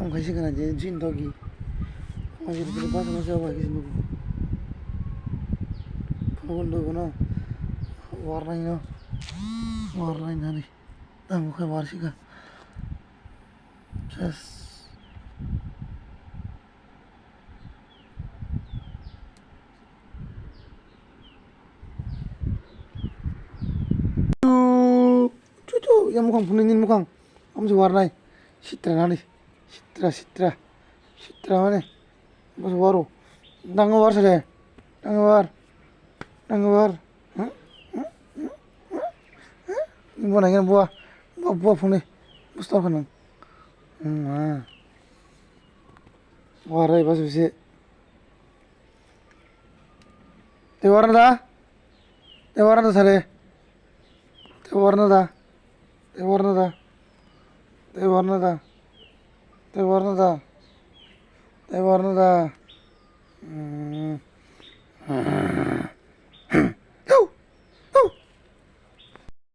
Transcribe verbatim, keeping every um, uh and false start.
Ang kaisa kana je jin dogi. Ang je basa masa ba kisi nugo. Phone nugo no. Warnai no. Warnai nani. Ang bukai warsika. Just. Chu chu chu, yang mukang phunui nini mukang. Amsi warnai. Sitra nani. Sitra, sitra. Sitra mane. Bas waro. Dango war sale. Dango war. Dango war. Bo nai khe bo. Bo, bo phunui. Bus tor khanang. Hmm, ha. Warai bas bisi. Te warna da. Te warna da sale. Te warna da. Te warna da. Te warna da. Te warna da. Te warna da. Hmm.